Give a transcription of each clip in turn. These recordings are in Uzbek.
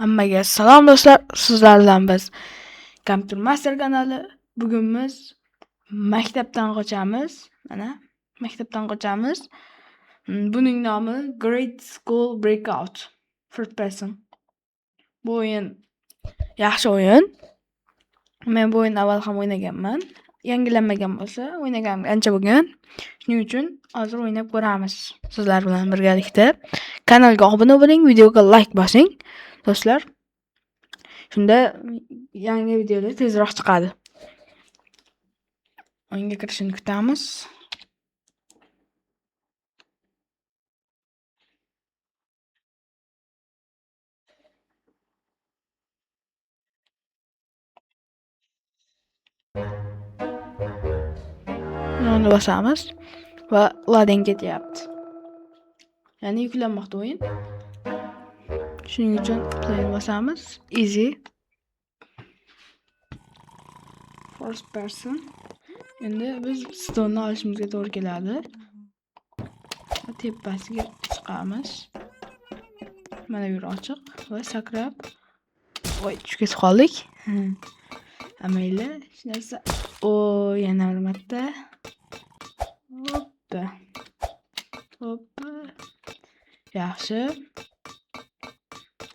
Hammaga salom do'stlar, sizlar bilan biz Computer Master kanali. Bugun biz maktabdan qochamiz. Mana maktabdan qochamiz. Buning nomi Great School Breakout First Person. Bu o'yin yaxshi o'yin. Men bu o'yinni avval ham o'ynaganman. Yangilanmagan bo'lsa, o'ynaganim ancha bo'lgan. Shuning uchun hozir o'ynab ko'ramiz sizlar bilan birgalikda. Kanalga obuna bo'ling, videoga like bosing do'stlar. Shunda yangi videolar tezroq chiqadi. O'yinga kirishini kutamiz. Uni bosamiz va loading ketyapti. Ya'ni yuklanmoqda o'yin. Shuning uchun play bosamiz. Easy. First person. Endi biz stolni olishimizga to'g'ri keladi. Va tepasiga chiqamiz. Mana bu yer ochiq va sakrab, voy, tushib ketib qoldik. Mayli, hech narsa. O, yana bir marta. Hoppa. Hoppa. Yaxshi.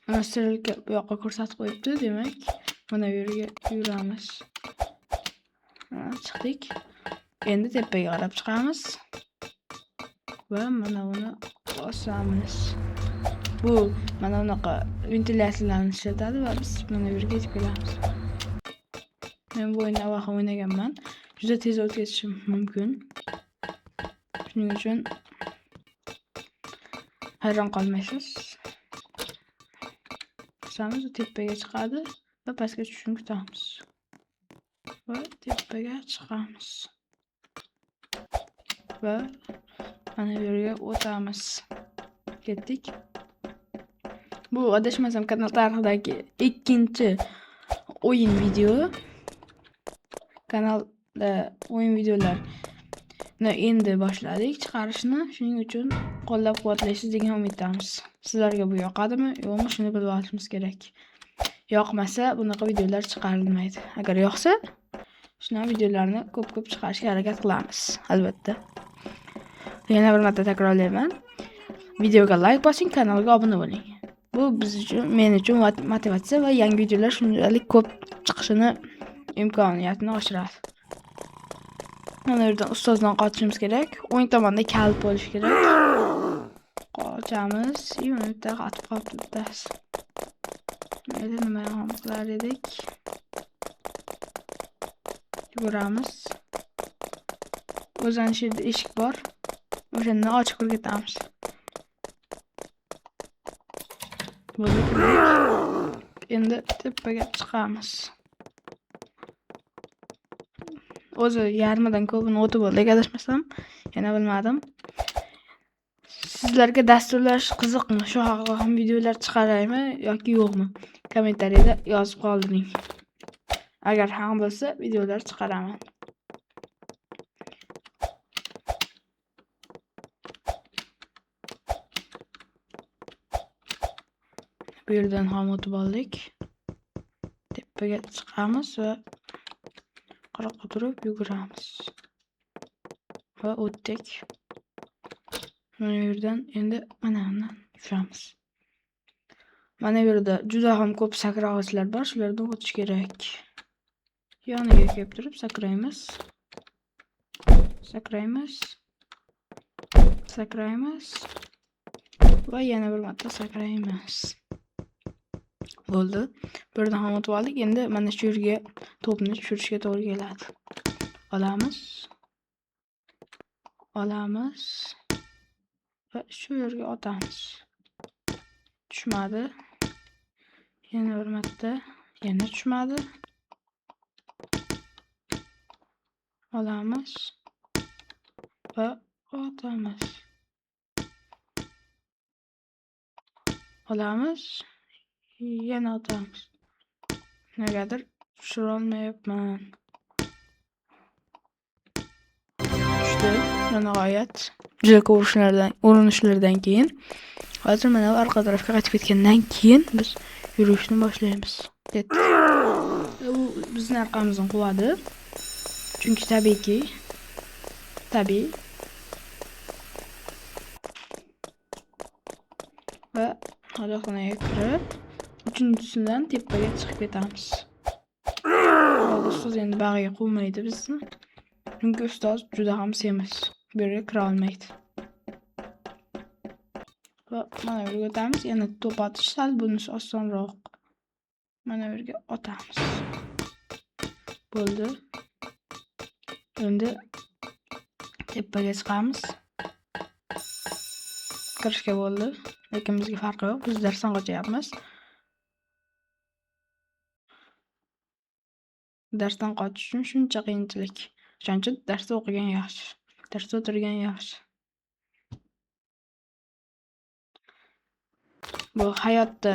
Mana strelka bu yoqqa ko'rsatib qo'yibdi, demak, mana bu yerga yuramiz. Mana chiqdik. Endi tepaga qarab chiqamiz. Va mana buni bosamiz. Bu mana bunaqa ventilyatsiyalarni ishlatadi va biz mana bu yerga yetib kelamiz. Men bu o'yinni avval ham o'ynaganman. Juda tez o'tib ketishim mumkin. Shuning uchun hayron qolmaysiz. Bosamiz, u tepaga chiqadi va pastga tushishini kutamiz. Va tepaga chiqamiz. Va mana bu yerga o'tamiz. Ketdik. Bu adashmasam kanal tarixidagi ikkinchi o'yin video. Kanalda o'yin videolarni endi boshladik chiqarishni. Shuning uchun qo'llab-quvvatlaysiz degan umiddamiz. Sizlarga bu yoqadimi, yo'qmi, shuni bilib olishimiz kerak. Yoqmasa bunaqa videolar chiqarilmaydi. Agar yoqsa, shunaqa videolarni ko'p-ko'p chiqarishga harakat qilamiz, albatta. Yana bir marta takrorlayman. Videoga like bosing, kanalga obuna bo'ling. Bu biz uchun, men uchun motivatsiya va yangi videolar shunchalik ko'p chiqishini imkoniyatini oshiradi. Mana bu yerdan ustozdan qochishimiz kerak. O'ng tomonda kalit bo'lishi kerak. Qochamiz. Mana bitta qotib qolibdi bittasi. Mayli, nima ham qilar edik. Yuguramiz. O'zani shu yerda eshik bor. O'shandan ochib kirib ketamiz. Bo'ldi, kirdik. Endi tepaga chiqamiz. O'zi yarmidan ko'pini o'tib bo'ldik, adashmasam. Yana bilmadim. Sizlarga dasturlash qiziqmi? Shu haqida ham videolar chiqaraymi yoki yo'qmi? Kommentariyada yozib qoldiring. Agar ham bo'lsa, videolar chiqaraman. Bu yerdan ham o'tib oldik. Tepaga chiqamiz va quruqqa turib yuguramiz. Va o'tdik. Mana bu yerdan endi mana bundan tushamiz. Mana bu yerda juda ham ko'p sakrag'ichlar bor, shulardan o'tish kerak. Yoniga kelib turib sakraymiz. Sakraymiz. Sakraymiz. Va yana bir marta sakraymiz. Bo'ldi. Bu yerdan ham o'tib oldik. Endi mana shu yerga to'pni tushirishga to'g'ri keladi. Olamiz. Olamiz. Va shu yerga otamiz. Tushmadi. Yana bir marta, yana tushmadi. Olamiz va otamiz. Olamiz, yana otamiz. Negadir tushira olmayapman. Tushdi. Nihoyat juda ko'p urinishlardan keyin hozir mana bu orqa tarafga qaytib ketgandan keyin biz Yurishni boshlaymiz. Ketdik. U bizni orqamizdan quvadi. Chunki tabiiyki, tabiiy. Va hojatxonaga kirib, uchinchisidan tepaga chiqib ketamiz. Ustoz endi bag'riga quvmaydi bizni. Chunki ustoz juda ham semiz. Bu yerga kira olmaydi. Va mana bu yerga o'tamiz. Yana to'p otish sal bunisi osonroq. Mana bu yerga otamiz. Bo'ldi. Endi tepaga chiqamiz. Kirishga bo'ldi. Lekin bizga farqi yo'q. Biz darsdan qochyapmiz. Darsdan qochish uchun shuncha qiyinchilik. O'shaning uchun darsda o'qigan yaxshi. Darsda o'tirgan yaxshi. Bu hayotda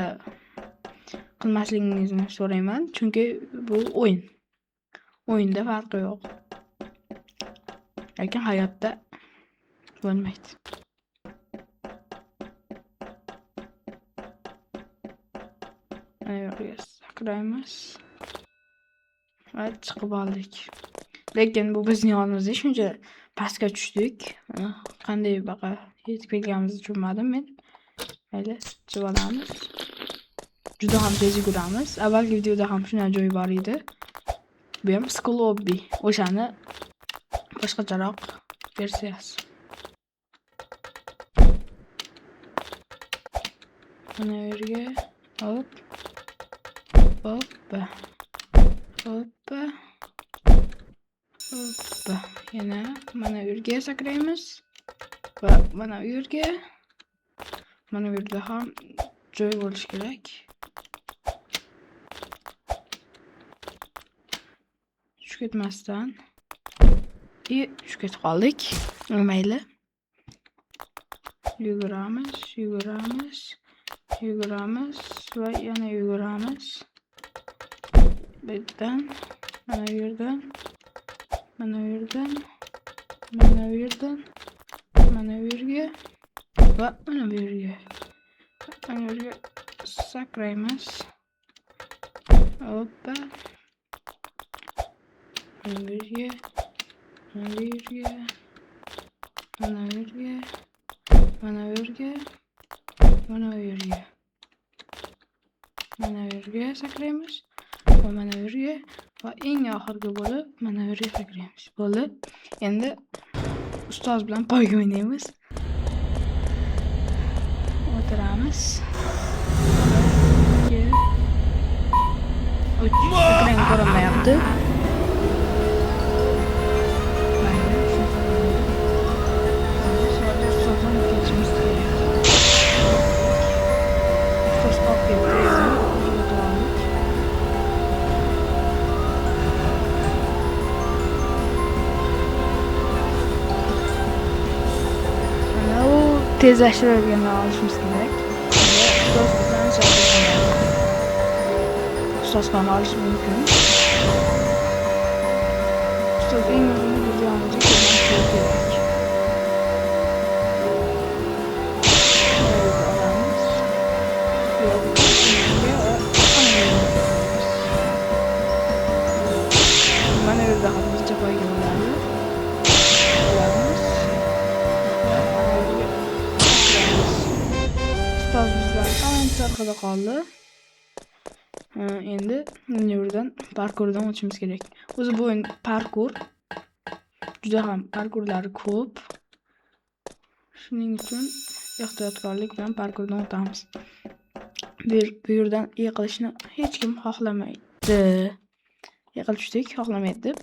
qilmasligingizni so'rayman, chunki bu o'yin. O'yinda farqi yo'q. Lekin hayotda bo'lmaydi. Mana bu yerga sakraymiz. Va chiqib oldik. Lekin bu bizning oldimizda shuncha pastga tushdik. Qanday baqa yetib kelganimizni tushunmadim men. Mayli, chiqib olamiz. Juda ham tez yuguramiz. Avvalgi videoda ham shunday joy bor edi. Bu ham School Obby. O'shani boshqacharoq versiyasi. Mana bu yerga hop hoppa hoppa hoppa. Yana mana bu yerga sakraymiz. Va mana bu yerga, mana bu yerda ham joy bo'lishi kerak. Tushib ketmasdan. Tushib ketib qoldik. Mayli. Yuguramiz, yuguramiz, yuguramiz va yana yuguramiz. Bu yerdan, mana bu yerdan, mana bu yerdan, mana bu yerdan, mana bu yerga va mana bu yerga. Mana bu yerga sakraymiz. Hoppa. Mana bu yerga, mana bu yerga, mana bu yerga, mana bu yerga, mana bu yerga. Mana bu yerga sakraymiz va mana bu yerga va eng oxirgi bo'lib mana bu yerga sakraymiz. Bo'ldi. Endi ustoz bilan poyga o'ynaymiz. O'tiramiz. 2 3. Ekran ko'rinmayapti. Mayli, shunaqa bo'ldi. Ustozdan ketishimiz kerak. Ustoz qolib ketdi endi. O'tib oldik. Mana u tezlashtirilganini olishimiz kerak. Ustoz bizdan shakllanadi. Ustoz ham olishi mumkin. Ustoz eng muhimi biz yonimizga kelmasligi kerak. Olamiz. Yo'q, mana bu yerda ham bizcha poyga bo'ladi. Olamiz. Va mana bu yerga sakraymiz. Ustoz bizdan ancha orqada qoldi. Endi mana bu yerdan parkurdan o'tishimiz kerak. O'zi bu o'yin parkur. Juda ham parkurlari ko'p. Shuning uchun ehtiyotkorlik bilan parkurdan o'tamiz. Bu yerdan yiqilishni hech kim xohlamaydi. Yiqilib tushdik, xohlamaydi deb.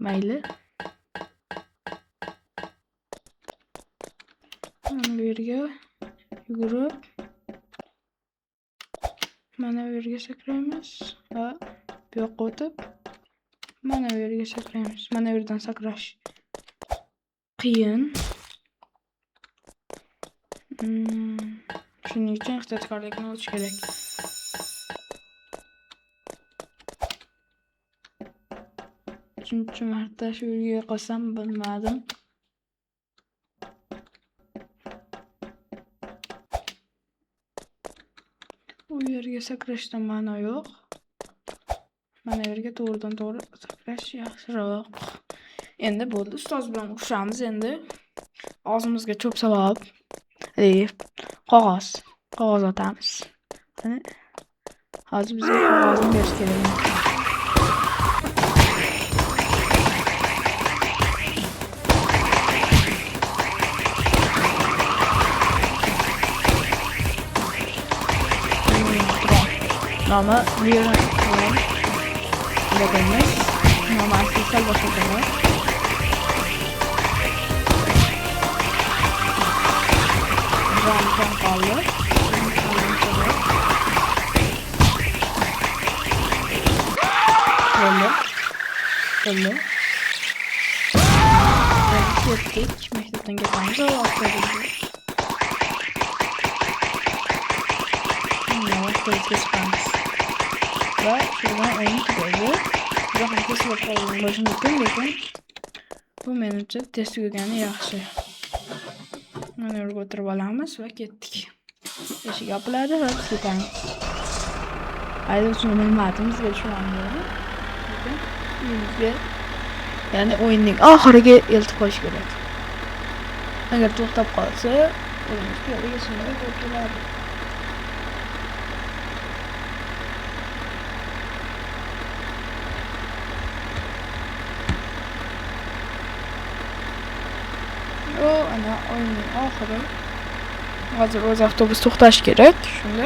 Mayli. Mana bu yerga yugurib, mana bu yerga sakraymiz va bu yoqqa o'tib, mana bu yerga sakraymiz. Mana bu yerdan sakrash qiyin. Shuning uchun ehtiyotkorlik bilan o'tish kerak. Uchinchi marta shu yerga yiqilsam bilmadim. U yerga sakrashdan ma'no yo'q. Mana yerga to'g'ridan to'g'ri sakrash yaxshiroq. Endi bo'ldi. Ustoz bilan urushamiz endi. Og'zimizga cho'p solib, qog'oz otamiz. Hozir bizga qog'ozni berish kerak. Nomi Leon emas. Nomi asli sal boshqacharoq. Jon qoldi. Bo'ldi. Bo'ldi. Ketdik. Maktabdan ketamiz. Avtobusga chiqamiz. Va shu bilan o'yin tugaydi. Juda ham tez bo'lib qolgan bo'lishi mumkin, lekin bu menimcha tez tugagani yaxshi. Mana yerga o'tirib olamiz va ketdik. Eshik yopiladi va biz ketamiz. Haydovchini bilmadim, bizga tushmadi. Lekin uyimizga, ya'ni o'yinning oxiriga eltib qo'yish kerak. Agar to'xtab qolsa, o'zimiz piyodaga shunday bo'lib keladi. Ana o'yinning oxiri. Hozir o'z avtobus to'xtashi kerak. Shunda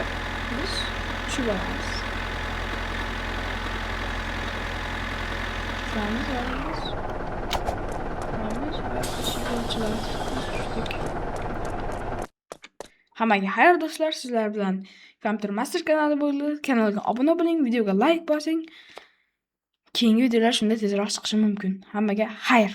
biz tushib olamiz. Tushamiz va biz va eshik ochiladi. Biz tushdik. Hammaga xayr do'stlar, sizlar bilan Computer Master kanali bo'ldi. Kanalga obuna bo'ling, videoga like bosing. Keyingi videolar shunda tezroq chiqishi mumkin. Hammaga xayr.